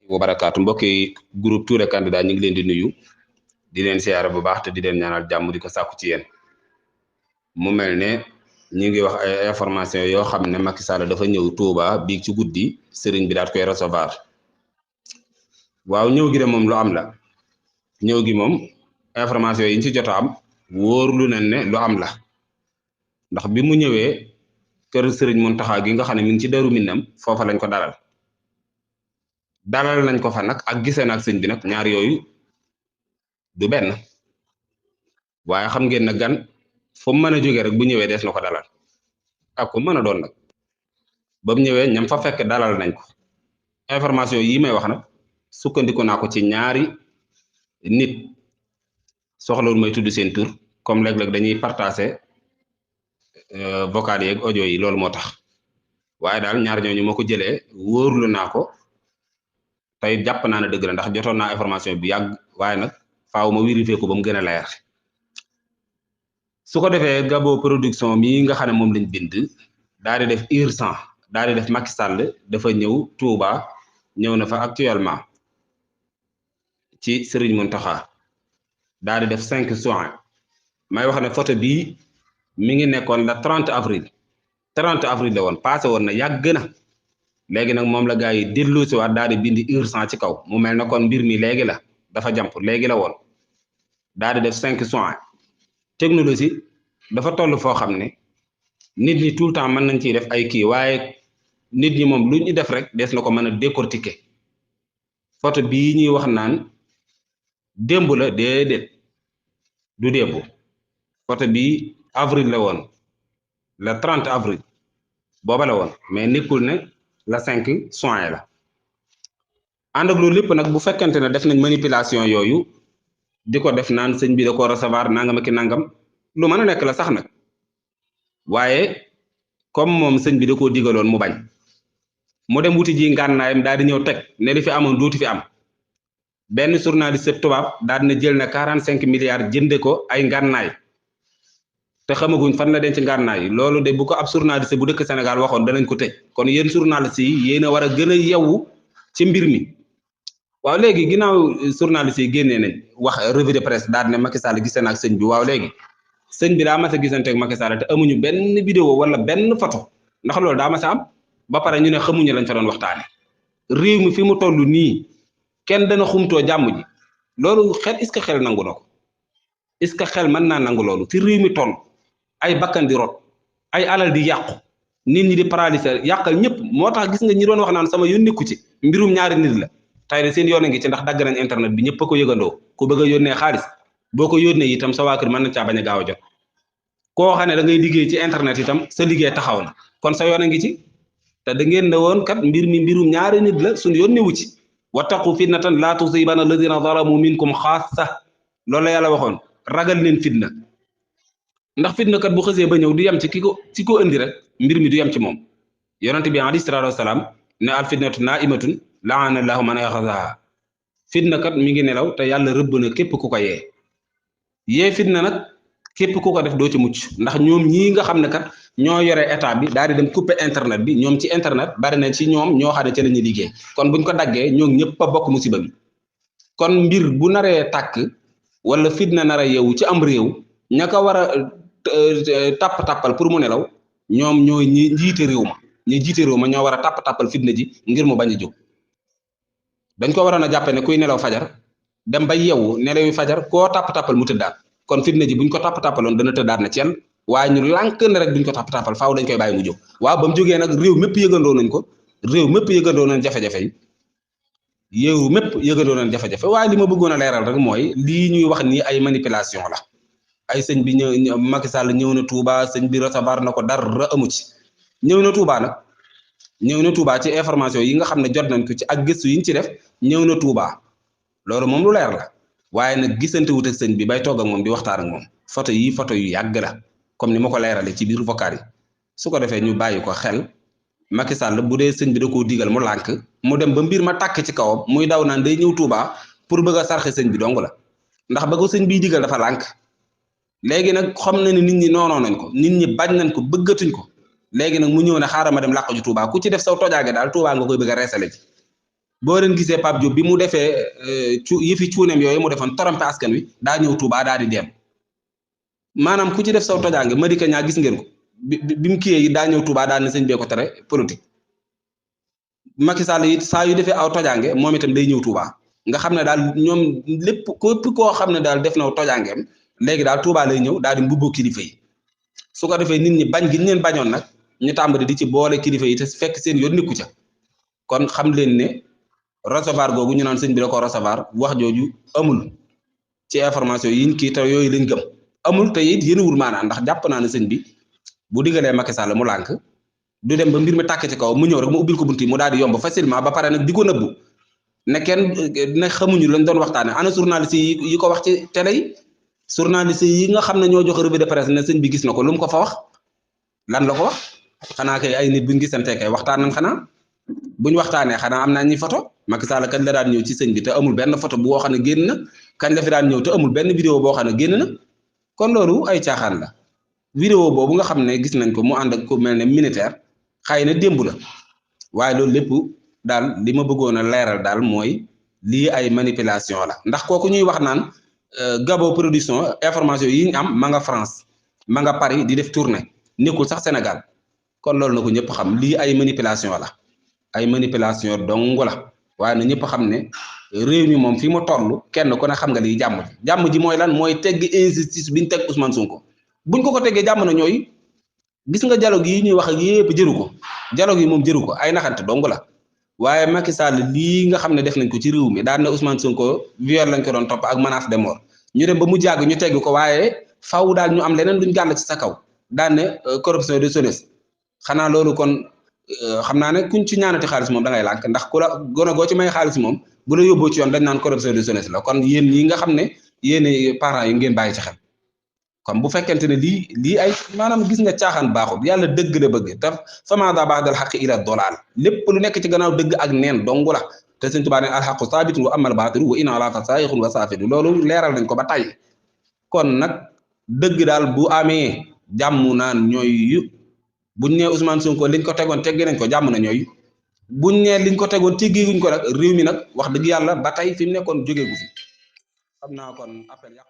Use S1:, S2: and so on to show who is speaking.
S1: wa barakaatu mbokki groupe Tous les candidats ñu ngi leen di nuyu di leen siyaare bu baax te di leen ñaanal jàmm di ko sàkku ci yéen mu mel ne ñu ngi wax ay information yoo xam ne Macky Sall dafa ñëw Touba biig ci guddi sëriñ bi daal koy recevoir waaw ñëw gi de moom lu am la ñëw gi moom information yi ñu ci jot a am wóorlu nañ ne lu am la ndax bi mu ñëwee kër sëriñ Mountakha gi nga xam ne mi ngi ci Daaru Minam foofa lañ ko dalal nañ ko fa nag ak gisee na ak sëñ bi nag ñaar yooyu du benn waaye xam ngeen na gan fu mu mën a jógee rek bu ñëwee des na ko dalal ak ku mën a doon nag ba mu ñëwee ñam fa fekk dalal nañ ko information yi may wax nag sukkandiku naa ko ci ñaari nit soxlawul may tudd seen tur comme léeg-léeg dañuy partager vocal yeeg audio yi loolu moo tax waaye daal ñaar ñooñu moo ko jëlee wóorlu naa ko tey jàpp naa ne dëgg la ndax jotoon naa information bi yàgg waaye nag faaw ma vérifier ko ba mu gën a leer su ko defee Gabo Production mi nga xam ne moom lañ bind daal di def urgent daal di def Macky Sall dafa ñëw Touba ñëw na fa actuellement ci Serigne Mountakha daal di def 5 juin may wax ne photo bii mi ngi nekkoon la 30 avril la woon passé woon na yàgg na léegi nag moom la gars yi dellu si waat daal di bindi urgent ci kaw mu mel na kon mbir mi léegi la dafa jàmp léegi la woon daal di def 5 juin technologie dafa toll foo xam ne nit ñi tout le temps mën nañ ciy def ay kii waaye nit ñi moom lu ñu def rek des na ko mën a décortiquer photo bii ñuy wax naan démb la déedéet du démb photo bii avril la woon le 30 avril booba la woon mais nekkul ne la 5 juin la ànd ak loolu lépp nag bu fekkente ne def nañ manipulation yooyu di ko def naan sëñ bi da ko recevoir nangam ak nangam lu mën a nekk la sax nag waaye comme moom sëñ bi da koo digaloon mu bañ mu dem wuti ji ngànnaayam daal di ñëw teg ne li fi amoon duuti fi am benn journaliste tubaab daal dina jël na 45 milliards jënde ko ay ngànnaay te xamaguñ fan la denc ngànnaay loolu de bu ko ab journaliste bu dëkk Sénégal waxoon danañ ko tëj kon yéen journaliste yi yéen a war a gën a yeewu ci mbir mi waaw léegi ginnaaw journaliste yi génnee nañ wax revue de presse daal ne Macky Sall gisee na ak sëñ bi waaw léegi sëñ bi daa mas a gisante ak Macky Sall te amuñu benn vidéo wala benn photo ndax loolu daa mas a am ba pare ñu ne xamuñu lañ fa doon waxtaane réew mi fi mu toll nii kenn dana xumtoo jàmm ji loolu xel est-ce que xel nangu na ko est-ce que xel mën naa nangu loolu fi réew mi toll ay bakkan di rot ay alal di yàqu nit ñi di paralyser yàqal ñëpp moo tax gis nga ñi doon wax naan sama yoon nekku ci mbirum ñaari nit la tey de seen yoon a ngi ci ndax dagg nañ internet bi ñëpp a ko yëgandoo ku bëgg a yónnee xaalis boo ko yónnee itam sa waa kër mën na caa bañ a gaaw a jot koo xam ne da ngay liggéey ci internet itam sa liggéey taxaw na kon sa yoon a ngi ci te da ngeen ne woon kat mbir mi mbirum ñaari nit la suñu yoon newu ci wattaqu fitnatan laa tusibanna alladina zalamu minkum xaassa loolu la yàlla waxoon ragal leen fitna ndax fitna kat bu xësee ba ñëw du yem ci ko indi rek mbir mi du yem ci moom yonente bi alayhi salaatu wasalaam ne al fitnatu naimatun laana allahu man axasaha fitna kat mi ngi nelaw te yàlla rëbb na képp ku ko yee fitna nag képp ku ko def doo ci mucc ndax ñoom ñii nga xam ne kat ñoo yore état bi daal di dem couper internet bi ñoom ci internet bari na ci ñoom ñoo xam ne ci la ñuy liggéey kon buñ ko daggee ñoom ñëpp a bokk musiba bi kon mbir bu naree tàkk wala fitna nar a yeewu ci am réew ña ko war a tappal pour mu nelaw ñoom ñooy ñi jiite réew ma ñoo war a tappal fitna ji ngir mu bañ a jóg dañ ko waroon a jàppe ne kuy nelaw fajar dem ba yeewu nelawi fajar koo tappal mu tëddaat kon fitna ji buñ ko tappaloon dana tëddaat na ceel waaye ñu lànk ne rek duñ ko tappal faaw dañ koy bàyyi mu jóg waaw ba mu jógee nag réew mépp yëgandoo nañ ko réew mépp yëgandoo nañ jafe-jafe yi réew mépp yëgandoo nañ jafe-jafe waaye li ma bëggoon a leeral rek mooy lii ñuy wax nii ay manipulation la ay sëñ bi ñëw Macky Sall ñëw na Touba sëñ bi recevoir na ko dara amu ci ñëw na Touba nag ñëw na Touba ci information yi nga xam ne jot nañ ko ci ak gëstu yi ñu ci def ñëw na Touba loolu moom lu leer la waaye nag gisante wut ak sëñ bi bay toog ak moom di waxtaan ak moom photo yu yàgg la comme ni ma ko leerale ci biir vocal yi su ko defee ñu bàyyi ko xel Macky Sall bu dee sëñ bi da koo digal mu lànk mu dem ba mbir ma tàkk ci kawam muy daw naan day ñëw Touba pour bëgg a sarxe sëñ bi dong la ndax ba ko sëñ biy digal dafa lànk léegi nag xam na ne nit ñi noonoo nañ ko nit ñi bañ nañ ko bëggatuñ ko léegi nag mu ñëw ne xaaral ma dem làq ju Touba ku ci def saw tojaage daal Touba nga koy bëgg a reesale ji boo leen gisee Pape Diop bi mu defee yëfi cuuneem yooyu mu defoon trompé askan wi daa ñëw Touba daa di dem maanaam ku ci def saw tojaange Madické Niang gis ngeen ko bi mu kiyee yi daa ñëw Touba daa ne sëñ bee ko tere politique Macky Sall it saa yu defee aw tojaange moom itam day ñëw Touba nga xam ne daal ñoom lépp képp koo xam ne daal def na tojaangeem léegi daal Touba lay ñëw daal di mbubboo kilifa yi su ko defee nit ñi bañ gi ñu leen bañoon nag ñu tàmbali di ci boole kilifa yi te fekk seen yoon nikku ca kon xam leen ne recevoir googu ñu naan sëñ bi da ko recevoir wax jooju amul ci information yi kii te yooyu lañ gëm amul te it yéenewul maanaam ndax jàpp naa ne sëñ bi bu digalee Macky Sall mu lànk du dem ba mbir mi tàkk ci kaw mu ñëw rek mu ubbil ko bunti mu daal di yomb facilement ba pare nag di ko nëbbu ne kenn ne xamuñu lañ doon waxtaane ana journaliste yi ko wax ci télé yi journaliste yi nga xam ne ñoo jox revue de presse ne sëñ bi gis na ko lu mu ko fa wax lan la ko wax xanaa kay ay nit buñ gisante kay waxtaan nañ xanaa buñ waxtaanee xanaa am naa ñi photo Macky Sall kañ la daan ñëw ci sëñ bi te amul benn photo boo xam ne génn na kañ la fi daan ñëw te amul benn vidéo boo xam ne génn na kon loolu ay caaxaan la vidéo boobu nga xam ne gis nañ ko mu ànd ak ku mel ne militaire xëy na démb la waaye loolu lépp daal li ma bëggoon a leeral daal mooy lii ay manipulation la ndax kooku ñuy wax naan Gabo Production information yi ñu am ma nga France ma nga Paris di def tournée nekkul sax Sénégal kon loolu na ko ñëpp xam lii ay manipulation la ay manipulation dong la waaye na ñëpp xam ne réew mi moom fi mu toll kenn ku ne xam nga lii jàmm ji mooy lan mooy tegg injustice biñ teg Ousmane Sonko buñ ko teggee jàmm na ñooy gis nga dialogue yi ñuy wax ak yépp jëru ko dialogue yi moom jëru ko ay naxante dong la waaye Macky Sall lii nga xam ne def nañ ko ci réew mi daan na Ousmane Sonko viol lañ ko doon topp ak menace de mort ñu dem ba mu jàgg ñu tegg ko waaye faw daal ñu am leneen luñ gàll ci sa kaw daan ne corruption de jeunesse xanaa loolu kon xam naa ne kuñ ci ñaanati xaalis moom da ngay lànk ndax ku la gone goo ci may xaalis moom bu la yóbboo ci yoon dañ naan corruption de jeunesse la kon yéen ñi nga xam ne yéen parents yi ngeen bàyyi ci xel kon bu fekkente ne lii ay maanaam gis nga caaxaan baaxul yàlla dëgg la bëgg te famaada ba'dal haqqi ila dolaal lépp lu nekk ci gannaaw dëgg ak neen dong la te Sëñ Tuubaa ne alxaqu saabitun wa amal baatilu wa in alaaka saayixun wa saafidu loolu leeral nañ ko ba tey kon nag dëgg daal bu amee jàmm naan ñooy buñ nee Ousmane Sonko liñ ko tegoon teggi nañ ko jàmm na ñooy buñ nee liñ ko tegoon teggiwuñ ko nag réew mi nag wax dëgg yàlla ba tey fi mu nekkoon jógee gu fi xam naa kon appel yàq